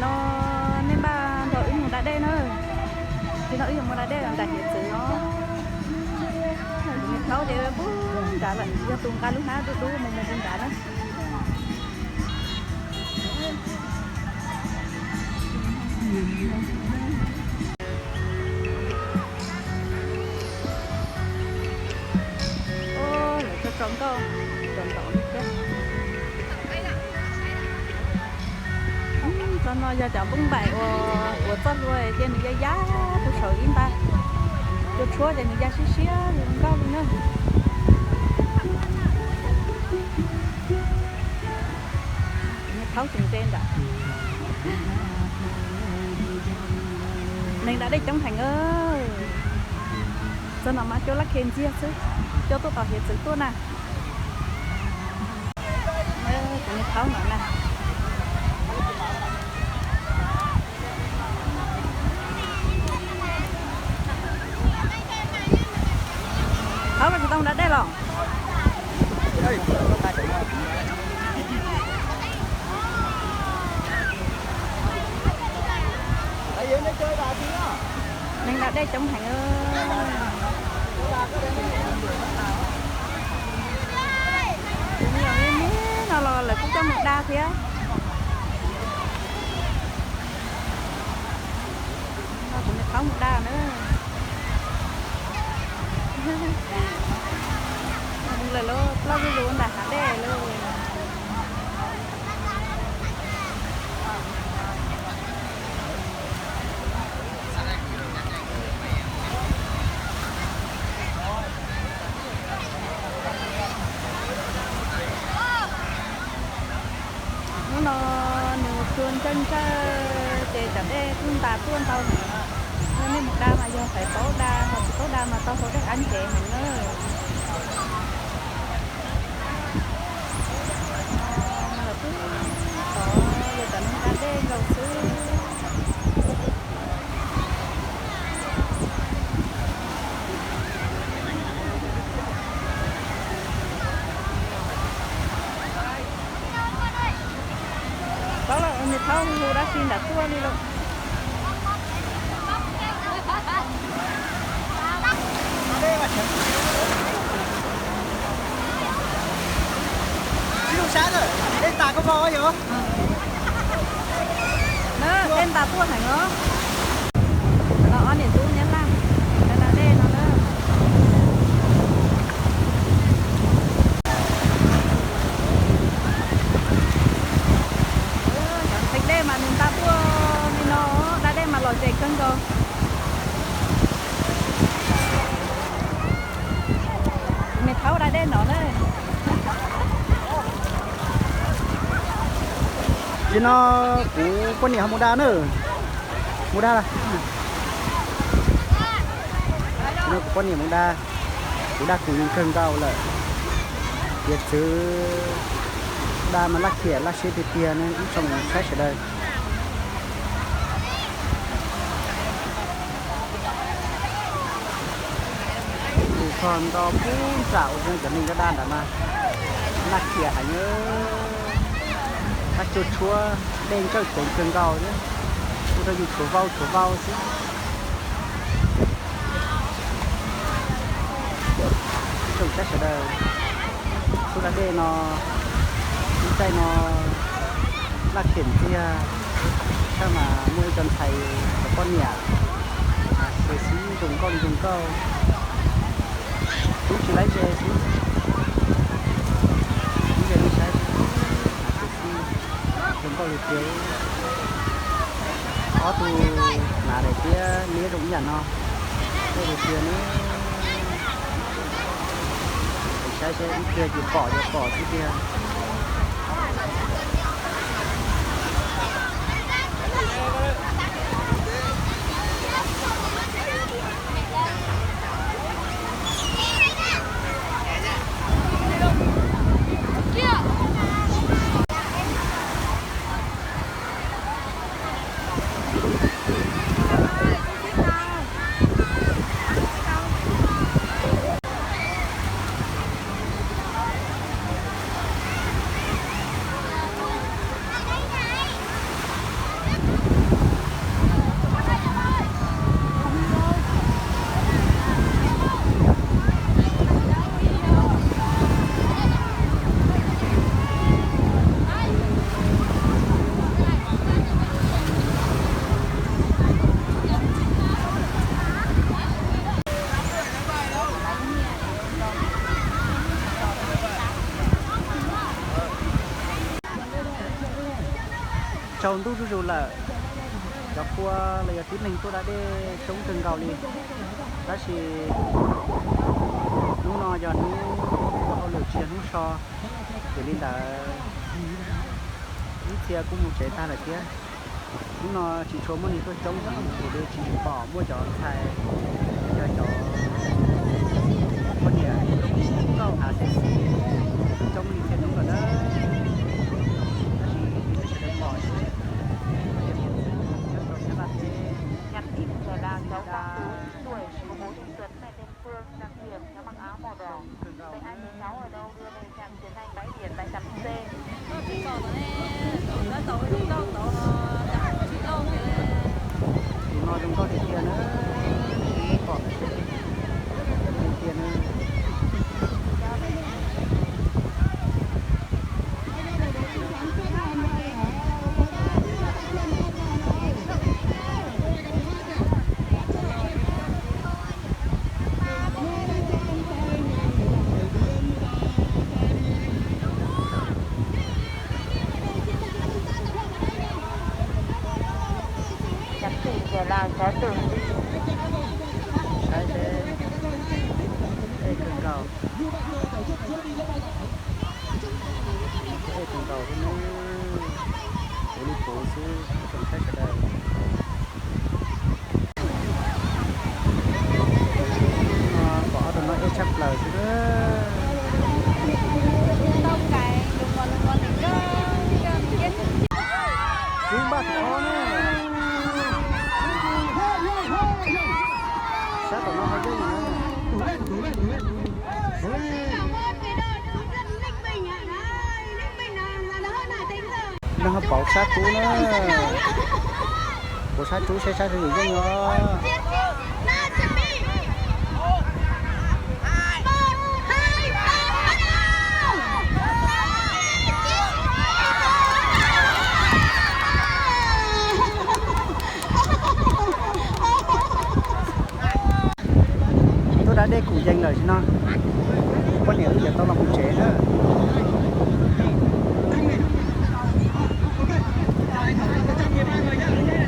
No nej npaj nrog wb mus da dej na. Tsis no wb yuav mus da dej los nram hiav txwv os. Kuv niag thaub ces pub nrad lawm, yog tus nqa lub hnab dub dub mus mus mus nrad na. Lawv tso tso nkauj, tso ntaum thiab. Tsob no yog cov npoob npaim uas ua txoj hlua ces nws ya ya puag saum ib nta, cua tshuab ces nws ya siab siab zoo nkauj li na. Thaub tsis nte ntawd. Neeg da dej coob heev. Txog no mas cua lab khe ntxiag xwb, cua tuaj tom hiav txwv tuaj na. Kuv niag thaub no na. Thaub, koj tsis tau da dej los? Neeg da dej coob heev. Kuv me nyuam me me no los lawv kuj coj mus da thiab. Kuv niag thaub mus da na. Mus lawm lauj, ploj zuj zus nram hav dej lauj. Hnub no nws mus plhu ntsawj ntsawj ces cov dej kuj ntas tuaj ntau heev. Yog nej mus da mas yog fais paub da, ho tsis paub da mas tau hau dej qab ntsev heev na. Lawv twb tod yog cov neeg da dej nkaus xwb. Thaub, niag thaub hu dab tsi nram tuaj li lauj. Ib lub sab lawm, dej ntas koj vau yog. Dej ntas tuaj heev os. No ob niam tub Nyab Laj, da dej no na. Cov ntxhee dej mas nws nta tuaj li no, da dej mas lom zem kawg nkaus. Niag thaub da dej no na. Tsis no kuv poj niam ho mus da na. Mus da lawm. Tsis no kuv poj niam mus da. Kuv da kuv kawg nkaus lawm. Hiav txwv da mas laj kiam laj siab tiag tiag ne ib tsoom saib sawv daws. Tus txog nto pub nram ua zoo cov neeg da da ntawd mas laj kiam heev. Qab cua tshuab dej ntsawj ceev kawg nkaus thiab, ua rau yus tshuav vau tshuav vau xwb. Ib tsoom saib sawv daws, txhua da dej no, lub caij no laj kiam ntxiag, tab mas muaj ib co ntxhais cov poj niam xwb zoo nkauj li zoo nkauj, tub tsis laib ze xwb, tub ze li saib xwb, zoo nkauj li tiag. Ob tug hnav daim tiab liab zoo ib yam no, zoo tiag ne. Saib seb ib pliag ces pom ces pom xwb tiag. Tsaus ntuj zuj zus lawm, cov qhua los yog tib neeg tuaj da dej coob kawg nkaus li, tab sis hnub no yog hnub ua hauj lwm tsis yog hnub so, vim li ntawd ib txhia kuj mus tsev tag lawm thiab. Hnub no tsis tshua muaj neeg tuaj coob heev, vim li tsis pom muaj cov ntxhais, cov, cov poj niam nkauj hav xeeb xwm coob li txhia hnub lawm na. Tab sis sawv daws pom, nyob rau Nyab Laj teb, Nhắn tin Thái Lan cháu Quang Tú, tuổi mười bốn tuổi, mẹ tên Phương, đặc điểm cháu mặc áo màu đỏ. Vậy anh với cháu ở đâu, đưa về trạm Tus no zoo nkauj tiag tiag na, pom tiag tiag na. Nhắn tin Thái Lan có từ. Saib seb, ej kawg nkaus, ej kawg nkaus thiab na, puv li puv xwb tsoom saib sawv daws. Pom ob tug no ej tshaj plaws xwb. Kub npaj tod na. Sab tom no ho yeej na. Nag hauv paus sab rub na. Kuv sab rub seb sab rub yeej os. Tuaj da dej kuv yees lawm tsis no, poj niam wb yuav tau los mus tsev na.